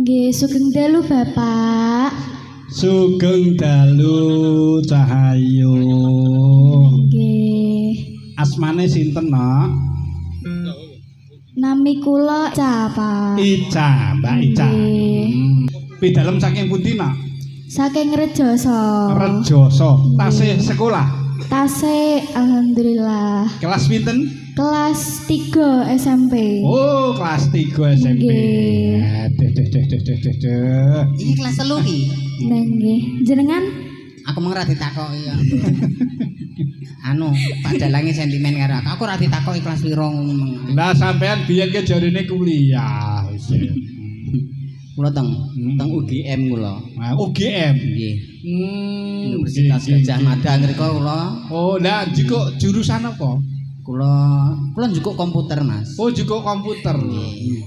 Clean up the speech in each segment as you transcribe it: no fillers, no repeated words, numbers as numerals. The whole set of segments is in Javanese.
Nggih, sugeng dalu Bapak. Sugeng dalu Cahayu. Nggih. Asmane sinten, Nok? Nami kula Ica, Pak. Ica, Mbak Ica. Pidalem saking pundi, Nok? Saking Rejoso. Rejoso. Tasih sekolah? Tasih, alhamdulillah. Kelas pinten? Kelas 3 SMP. Oh, kelas 3 SMP. Deh deh deh deh deh deh. Iki kelas 3 iki. Nah, nggih. Jenengan? Aku mung ora ditakoki ya. Anu, Pak Dalange sentimen karo aku. Aku ora ditakoki kelas piro ngono meng. Lah sampean biyen ki jarine kuliah wis. Kula teng teng UGM kula. Nah, UGM. Nggih. Universitas Gadjah Mada ngriko kula. Oh, lah njikuk jurusan apa? Kula njukuk komputer, Mas. Oh, njukuk komputer. Nggih.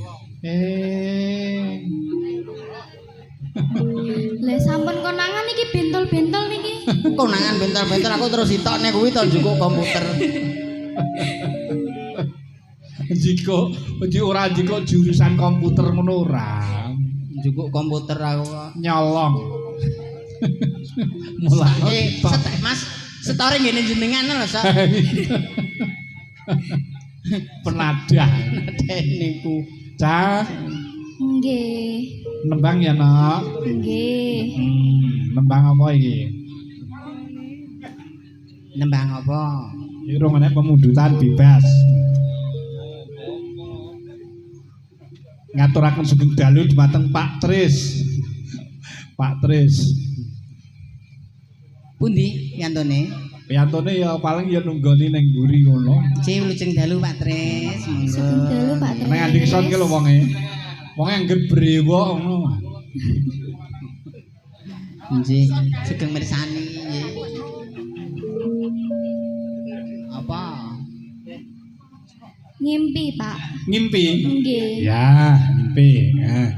Lah sampun konangan iki bentol-bentol niki. Konangan bentol-bentol aku terus itokne kuwi to njukuk komputer. Njikuk, ora njikuk jurusan komputer ngono ora. Njukuk komputer aku kok nyolong. Mulane Mas, setore ngene jenengan lho, Sok. Penadah. Penadah niku. Cah. Nggih. Nembang ya, Nok? Nggih. Nembang apa iki? Nembang apa? Iki rong enek pemundutan bebas. Ngaturaken sugeng dalu dumateng Pak Tris. Pak Tris. Pundi yantone? Yantone ya paling ya nunggoni ning mburi ngono. Cih wilujeng dalu Pak Tris, monggo. Sugeng dalu Pak Tris. Ning Andikson ki lho wonge. Wonge angger brewok ngono. Nggih, sugeng mirsani nggih. Apa? Ngimpi, Pak. Ngimpi? Nggih. Ya, ngimpi. Nah.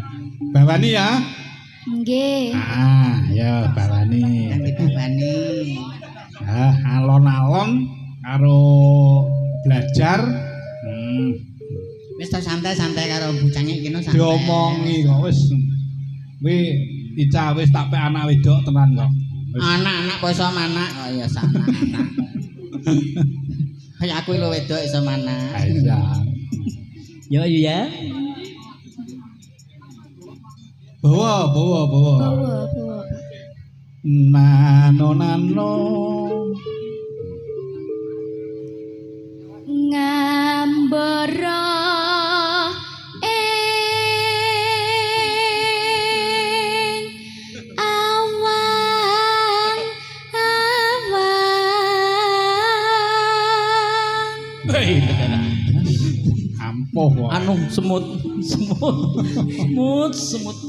Bawani ya. Nggih. Ah, ya bawani. Nanti bawani. Ah, alon-alon karo belajar. Wis to santai-santai karo bucange iki no santai. Diomongi kok wis. Kuwi Ica wis tak pek anak wedok tenan kok. Anak-anak kok iso manak kok ya sak anak. Kaya aku lho wedok iso manak. Iya. Yo ya. Bawa, bawa, bawa. Bawa, bawa. Nano nano ngambara ing awang awang. Hei, ampuh wae. Anu semut semut semut semut.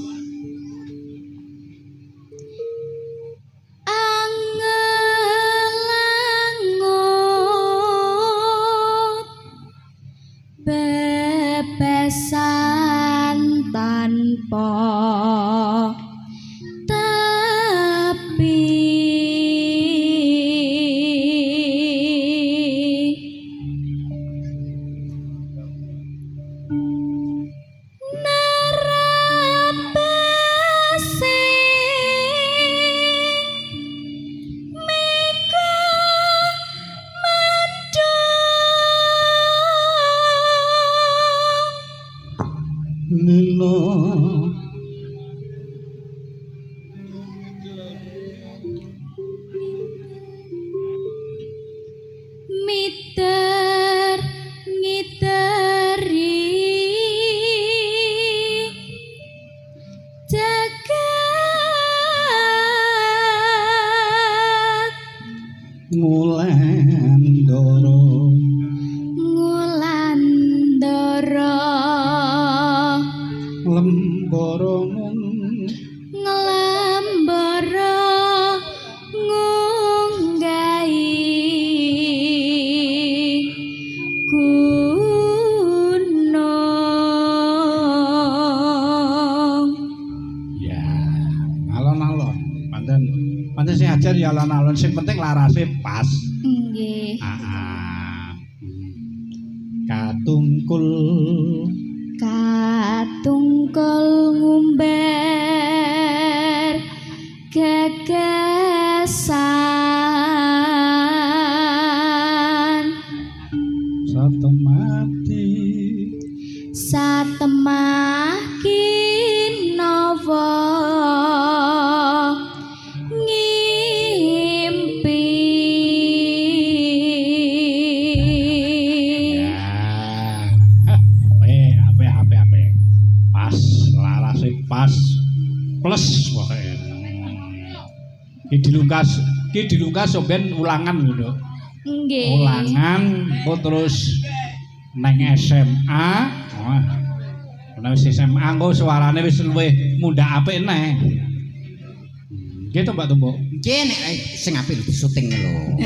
Bebesan tanpa tepi. Nerapesi mega mendung lilo miter ngiteri jagat ngulandara ngulandara lembara nglembara ngunggahi gunung. Ya, alon-alon. Pancen pancen sing ajar ya alon-alon, sing penting larase pas. Nggih. Heeh. Katungkul katungkul ngumbar Larase pas plus pokoke. Ki dilungkas ben ulangan lho, Nduk. Nggih. Ulangan engko terus neng SMA. Wah. Nek wis SMA engko suarane wis luwih mundhak apik neh. Gitu Mbak Tumbuk. Nggih nek sing apik lho syuting lho.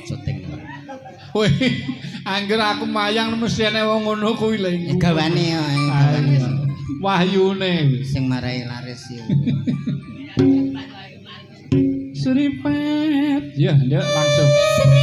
Syuting lho. Wih, angger aku mayang mesti enek wong ngono kuwi lho. Gawane gawane. Wahyune. Sing marai laris yo. Seripet. Ya, nduk langsung. Lami.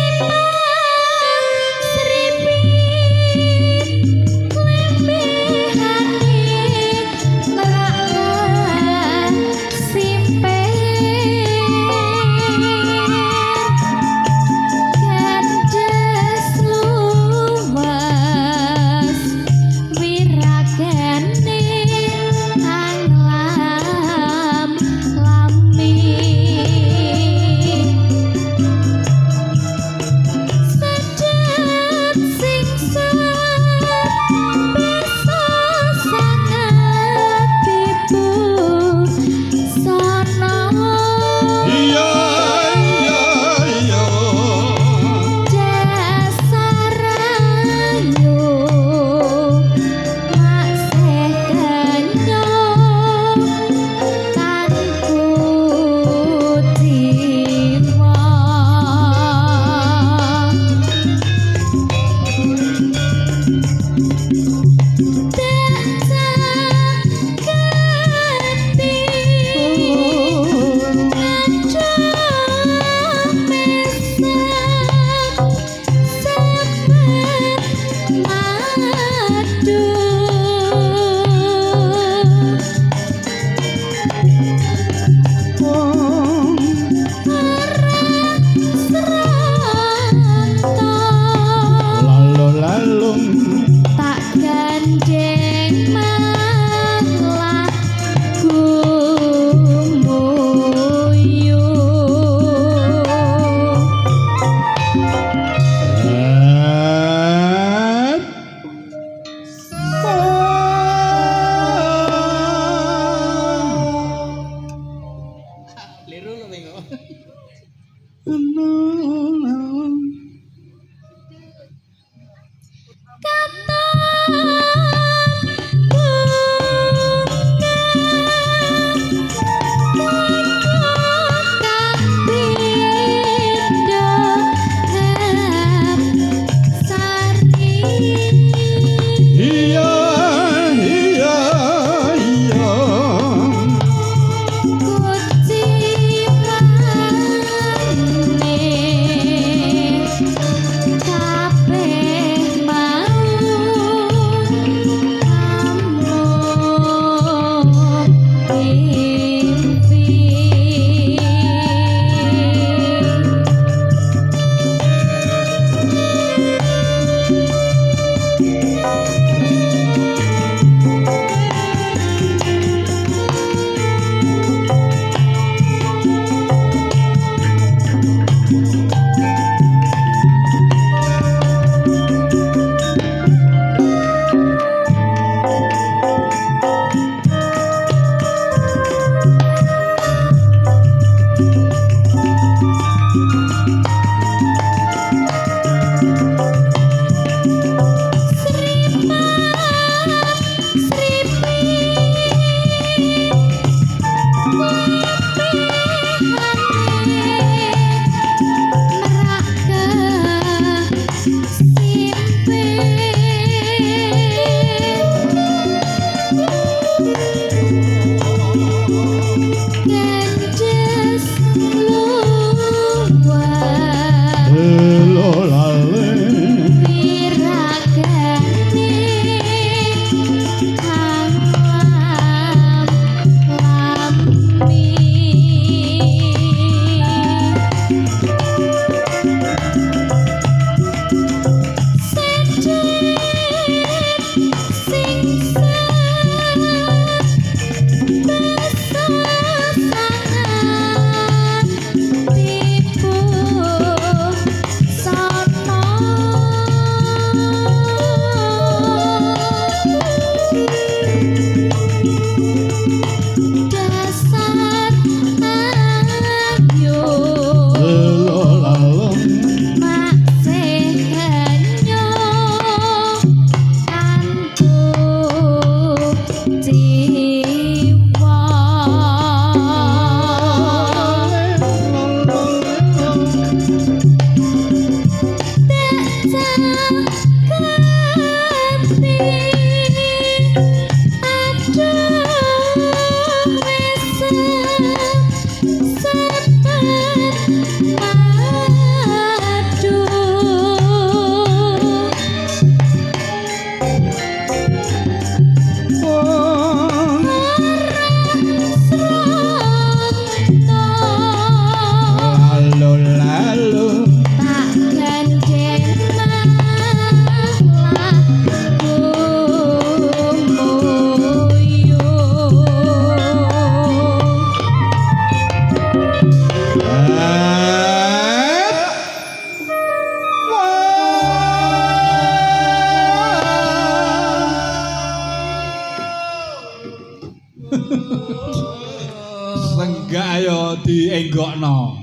Enggak ayo dienggokno.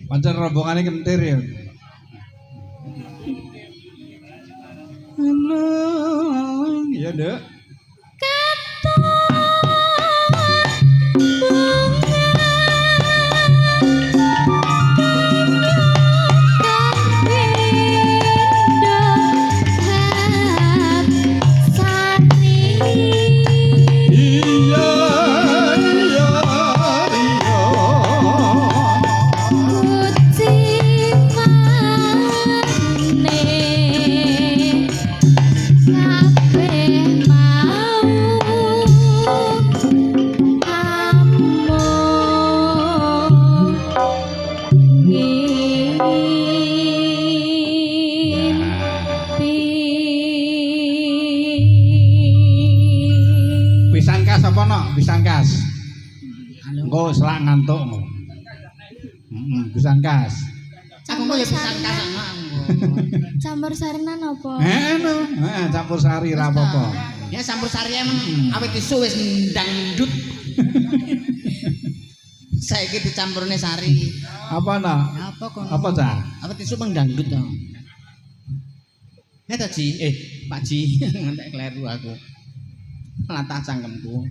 Pancen rombongane kentir ya. Ya, Nduk. Iya, iya, iya. Pisan kas apa no? Pisan kas. Engko selak ngantuk engko. Heeh, pisan kas. Aku kok ya pisan kas ana aku. Campur sarina napa? Heeh no, heeh campur sari ra apa-apa. Ya campur sari emang awit isu wis ndangdut. Saiki dicampurne sari. Apa no? Ya apa kono? Apa cah? Awit isu meng dangdut to. Ya to Ji, Pak Ji, ngantek kleru aku. Latah cangkemku.